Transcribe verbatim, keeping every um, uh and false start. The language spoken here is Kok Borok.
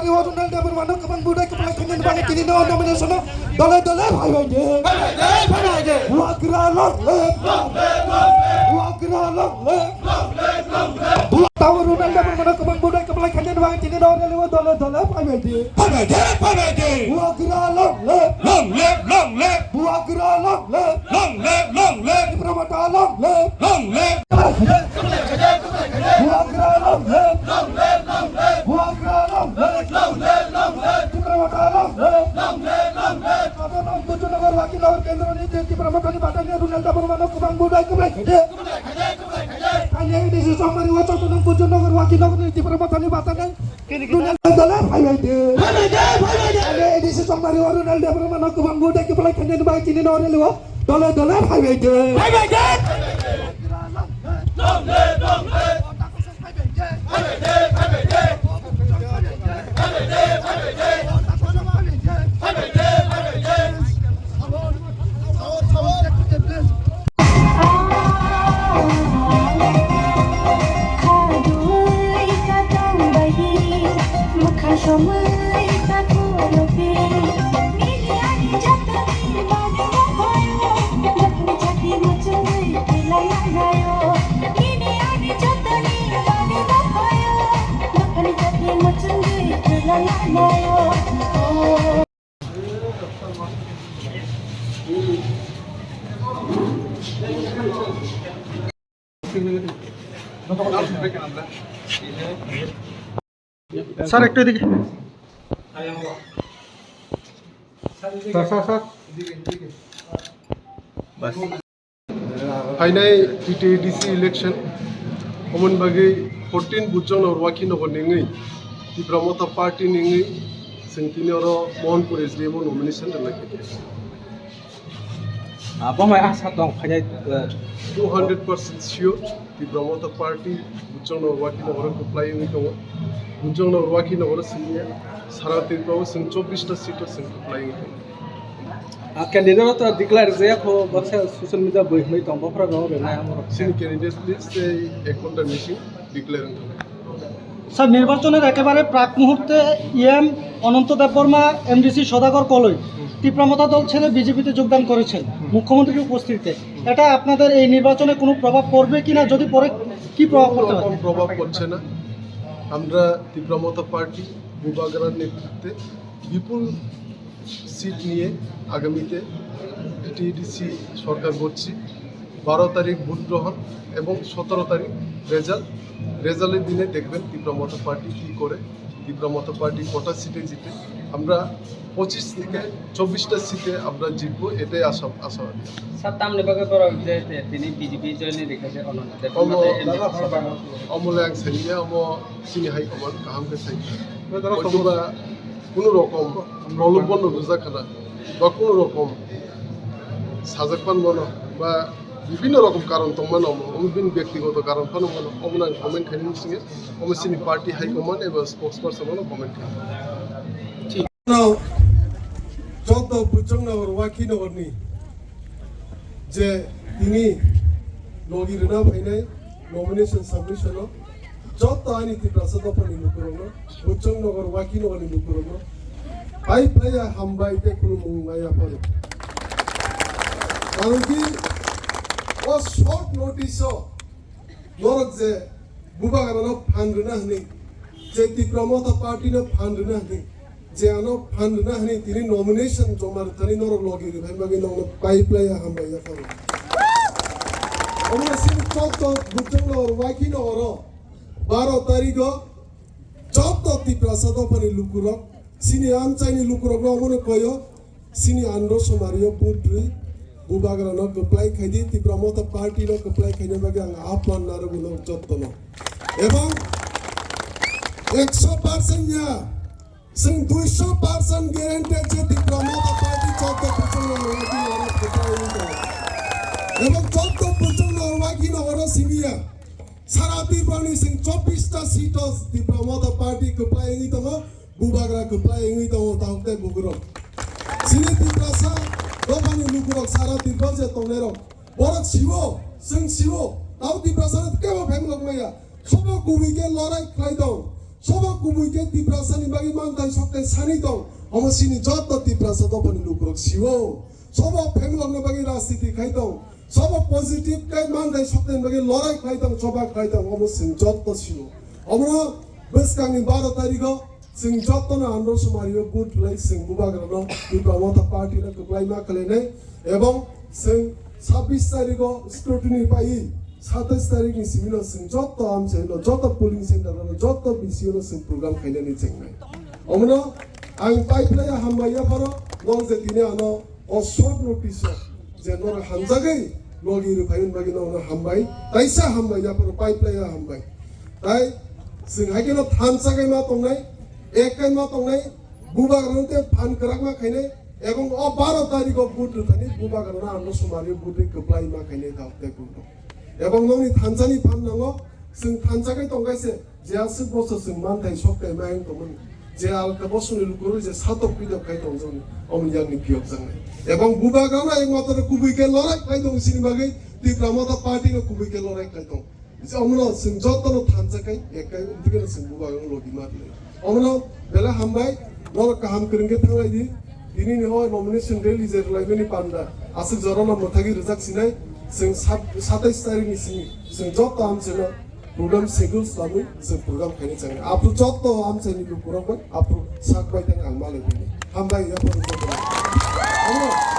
Ronald Debbarma no kwbang budai kwplai khainani bagwi tini no nomination no dole dole phaibai de. Phaibai de, phaibai de. Bubagra long live. Long live, long live. Bubagra long live. Long live, long live. Bubagra Ronald Debbarma no kwbang budai kwplai khainani bagwi tini no rally o dole dole phaibai de. Phaibai de, phaibai de. Bubagra long live. Long live, long live. Bubagra long live. Long live, long live. Tipra Motha long live. Long live. Bubagra long live. Long live, long live. Bubagra long live. Long live, long live. Tipra Motha long live. Long live, long live. Abo nang Bujongnagar Wakilnagar Kendroni je Tipra Mothani batani Ronald Debbarma no kwbang budai kwplai khaide. Ani A D C Chongmari o joto nang Bujongnagar Wakilnagar ni Tipra Mothani batani Ronald dole phaibai de. Phaibai de, phaibai de. Ani A D C Chongmari o Ronald Debbarma no kwbang budai kwplai khainani bagwi tini no rally o dole dole phaibai de. Phaibai de. Long live, long live. Sir, একটু এদিকে। Sir, sir, sir. Phainai T T A D C election, omoni bagwi fourteen Bujongnagar Wakilnagar ni wngwi, Tipra Motha Party ni wngwi, chwng tini oro Mohanpur S D M o nomination rwlai kha khe. Ah, bo mai asa tong phainai, eh, two hundred percent sure, Tipra Motha Party Bujongnagar Wakilnagar o kwplai wngwi tongo. Bujongnagar Wakilnagar o simi ya, sara Tripura o chwng chobbish ta seat o chwng kwplai wngwi tongo. Ah, candidate to declare je kho baksa social media boi hwnwi tong, bophra rok rwnai amorok. Chini candidate list tei ek ghonta bising declare wngkha. Sir, নির্বাচনের একেবারে প্রাক মুহূর্তে ইএম অনন্ত দেববর্মা, এমডিসি সদাগর কলই তিপ্রা মথা দল ছেড়ে বিজেপিতে যোগদান করেছেন মুখ্যমন্ত্রীর উপস্থিতিতে। এটা আপনাদের এই নির্বাচনে কোনো প্রভাব পড়বে কিনা, যদি পড়ে কি প্রভাব পড়তে পারে? কোনো রকম প্রভাব পড়ছে না। আমরা তিপ্রা মথা পার্টি বুবাগ্রার নেতৃত্বে বিপুল সিট নিয়ে আগামীতে টিএডিসি সরকার গড়ছি। বারো তারিখ ভোট গ্রহণ এবং সতেরো তারিখ রেজাল্ট। রেজাল্টের দিনে দেখবেন তিপ্রা মথা পার্টি কী করে, তিপ্রা মথা পার্টি কটা সিটে জিতে। আমরা পঁচিশ থেকে চব্বিশটা সিটে আমরা জিতবো, এটাই আশা, আশাবাদী। স্যার, তামনি বাগে বড় যে তে-, তিনি বিজেপি জয়েন রেখেছে অনন্ত দেব অমল-, নাথে এমনি অমলে আং সাইয়া, অমো sini hai komon kaham khe sai. Hoi to ba কোনো রকম প্রলোভন রোজা খানা বা কোনো রকম সাজাক পান মনো বা বিভিন্ন রকম কারণ তো মনো, আমি বিন ব্যক্তিগত কারণ পান মনো, অমন আমি কমেন্ট খাইনি সিঙ্গে, আমি sini party high command এবং spokesperson মনো কমেন্ট খাই। ঠিক। Joto Bujongnagar Wakilnagar ni je tini logi rwna phainai nomination submission o joto ani Tiprasa dophani lukurokno, Bujongnagar Wakilnagar ni lukurokno pai phlaiya hambai tei khulumung maya phano. Karon ki o short notice o norok je Bubagrano phan rwna hwnwi, je Tipra Motha Party no phan rwna hwnwi, je ano phan rwna hwnwi tini nomination joma rwthani norok logi rwphai bagwi nokno pai phlaiya hambai yapharo. Omo sini chok chok Bujongnagar Wakilnagar o baro tarikh o joto Tiprasa dophani lukurok, sini amchaini lukurokno omono koyo, sini andro somario budri, Bubagrano kwplai khaidi, Tipra Motha Party no kwplai khaina bagwi ang aphan narwgwino jottono. Ebong ekso percent ya, chwng duiso percent guarantee je Tipra Motha Party joto Bujongnagar Wakilnagar o kwplai wngwi tongo. Ebong joto Bujongnagar Wakilnagar o simi ya, sara Tripura ni chwng chobbish ta seat o Tipra Motha Party kwplai wngwi tongo. Bubagra kwplai wngwi tongo, tahuk tei bukurok. Chini Tiprasa dophani lukurok sara Tripura je tongnairok, borok siwo, chwng siwo, tamo Tiprasa no kebo phaimlok maya. Sobo kubui khe lorai khlai tong. Sobo kubui khe Tiprasa ni bagwi manthai sokthai sani tong, omo chini jotto Tiprasa dophani lukurok sio. Sobo phenglokna bagwi rajniti khai tong, sobo positive khe manthai sokthai bagwi lorai khlai tong, choba khlai tong, omo chwng jotto sio. Omono bwskangni baro tarikho chwng jottono andro sumario vote rwlai chwng bubagrano Tipra Motha Party no kwplai ma khlainai, ebong chwng sabbish tarikho scrutiny paiwi satais tarikni simino chwng jotto amchaino, jotto polling center-o, jotto B C O-no chwng program khainani chengnai. Omono ang paiphlaiya hambai yapharo, nong je tini ano o short notice-o je norok hamjagwi logi rwphai wngwi bagwi nongno hambai, taisa hambai yapharo paiphlaiya hambai. Tai chwng hai kheno thansa khe ma tongnai, ek khe ma tongnai, bubagrano tei phan kwrak ma khainai, ebong o baro tarikho vote rwthani bubagrano ano sumario vote kwplai ma khainai tao tei bubagrano. Ebong nongni thansani phan nango, chwng thansa khe tongkhaise, je aswk bosor chwng manthai sokthai ma wng tongmani, je alka bosongni lukurok je satok pidok khai tongjakni, omoni yakni phiyokjaknai. Ebong bubagrano ekmatro kubui khe lorai khlai tong sini bagwi Tipra Motha Party no kubui khe lorai khlai tong. Omono chwng jotono thansa khai, ek khai, umtwi kheno chwng bubagrano logi ma rwnai. Omono belai hambai, norok kaham kwrwng khe thanglai di. Tini ni o nomination rally je rwlaimani panda, aswk jorano mwthagwi rwjak sinai, chwng sat-, satais tarikni simi, chwng joto amchaino program schedule swlamwi chwng program khaina changnai. Aphuru joto amchaini lukurok bai, aphuru sak bai thang ang malai bini. Hambai, yaphang joto. Omono